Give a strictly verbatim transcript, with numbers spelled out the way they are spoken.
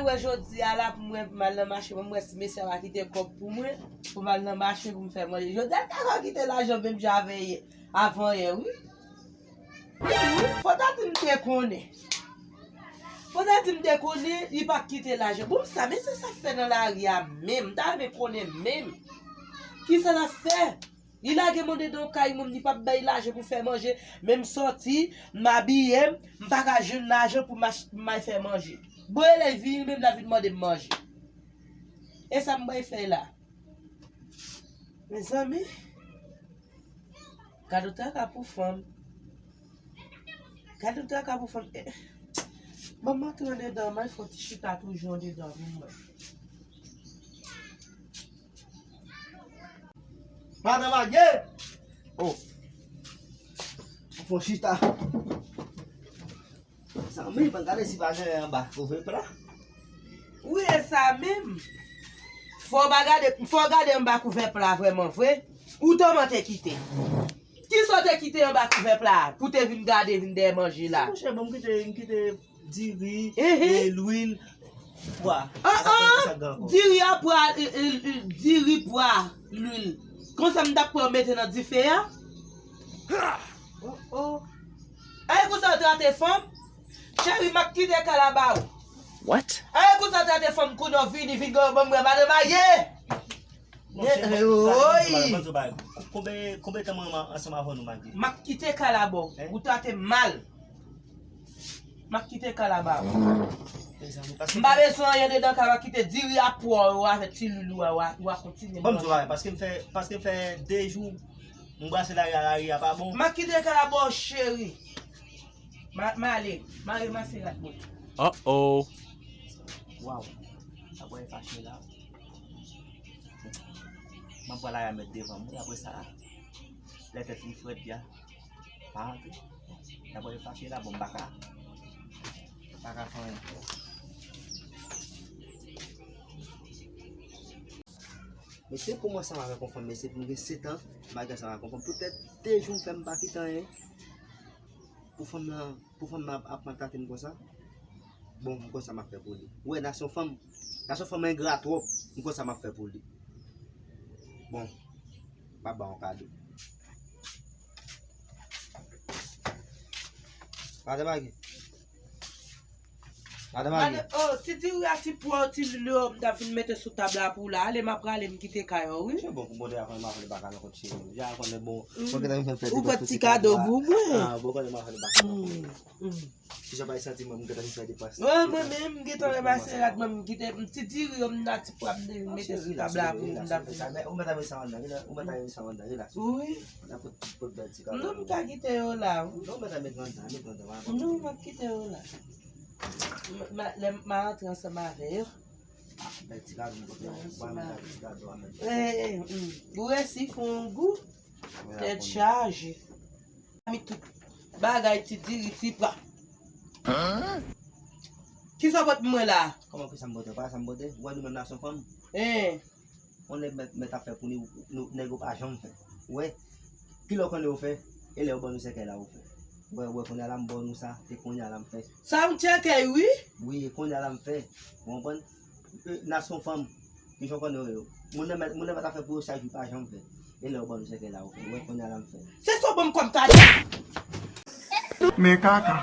Wè jodi a la pou mwen, pou m al nan mache, mwen, mwen si mesye a va kite kòb pou mwen, pou m al nan mache pou m fè manje. Jodi a, l ta ka kite lajan menm jan avè yè, avan yè, wi. Wi, wi, fò ta di m te konnen. Fò ta di m te konnen, li p ap kite lajan. Bon, sa, mesye sa fè nan lari a menm, m ta renmen konnen menm. Kisa l ap fè? Li lage m andedan yon kay moun, li p ap bay lajan pou fè manje. Men m sòti, m abiye m, m pa ka jwenn lajan pou m ach-, m al fè manje. Bon, e lè vini, menm la vin mande m manje. E sa m bay fè la? Mezanmi, gade yon traka pou fanm. Gade yon traka pou fanm. Eh, ban m antre andedan, m al fè yon ti chita toujou andedan pou mwen. Madan Magye! Oh! Fò chita. Zanmi, ban gade si pa gen anba kouvèpla. Wi, e sa menm. Fò w pa gade, fò w gade anba kouvèpla vrèman vre. Ou tòmante kite. Kisa w te kite anba kouvèpla pou te vin gade, vin dèyè manje la? Monchè, bon, m kite, m kite diri, e, lwil, pwa. An, an, diri a pwa, e, e, e, diri pwa, lwil. Konsa m t ap pran mete nan dife a. Oh, oh. Ay, konsa w trate fanm? Cheri, m ap kite kay la ba ou. What? Ay, konsa w trate fanm, kounye a w vini, vin gade ban mwen, madan Magye! Monchè, eh, ban, ban, woy! Ban, ban, ban, ban, konbyen, konbyen tan mwen ansanm avè nou, Magye? M ap kite kay la ba w. Hein? Ou trate m mal. M ap kite kay la ba ou. Mezanmi, paske m pa bezwen anyen dedan kay la, kite diri a pwa yo avèk ti lwil ou a, ou a, ou a kontinye manje. Ban m di w bagay, paske m fè, paske m fè de jou, m brase lari a, lari a pa bon. M ap kite kay la ba w, cheri. Ma, m ale, m ale mase rad mwen. Uh-oh. Waw. Sa bwè fache la. M ap pran lari a met devan mwen, apre sa, lè tèt li frèt ya. Pa antre. Dabò, yo fache la, bon, m pa ka, m pa ka fè anyen. Mesye, pou mwen, sa m avèk yon fanm, mesye, pou m gen sèt an, m al gen sa m avèk yon fanm. Poutèt de jou m fè m pa kite anyen. Pou fanm nan, pou fanm nan ap, ap maltrate m konsa. Bon, m konn sa m ap fè pou li. Ou wè, nan se yon fanm, nan se yon fanm engra twòp, m konn sa m ap fè pou li. Bon, m ap ba w yon kado. Madan Magi. Madan Magi. Madan, oh, ti diri a, ti pwa, ti lilo, m ta fin mete sou tab la pou w la. Ale, m ap prale, m kite kay ou, wi. Se bon pou Bondye a konnen m ap fè baka nan kont cheri. Ja konnen bon. Ou fè ti kado pou mwen. Ah, bon, konnen m ap fè baka nan kont. Kijan bay santi mwen, m gentan fin fè depans. Wi, mwen menm, m gentan ranmase rad mwen, m kite m ti diri yo, m nan ti pwa, m te mete sou tab la pou m ta fè. Ou mèt a met sa anndan, ou mèt a met sa anndan, rilaks. Wi. N a pot, pot bèl ti kado. Non, m ka kite yo la, wi. Non, mèt a met anndan, met anndan. Non, m ap kite yo la. M, m, lè m antre ansanm avè yo. Ah, bèl ti kado, m pote yon bèl ti kado a menm. Eh, eh, mm. Ou resi fè yon gou. Tèt chaje. Mi tout bagay ti diri, ti pa. Kisa w pot pou mwen la? Kòman kisa m pote? Pa sa m pote? Ou wè nou menm nan se yon fanm. Hein. On nèg mèt, mèt ap fè pou nou, nou, nèg yo pa janm fè. Ou wè? Kilè w konnen yo fè? E lè yo ban nou sèkèy la yo fè. Ou wè, ou wè, kounye a la m ban nou sa, e kounye a la m fè. Sa yon sèkèy, wi? Wi, e kounye a la m fè. Ou konprann? E, nan se yon fanm. Kijan w konnen yo? Moun nan mèt, moun nan mèt ap fè pou yo chak jou, pa janm fè. E lè yo ban nou sèkèy la, yo fè. Wè, kounye a la m fè. Se sa w ban m kòm kado. Men kaka.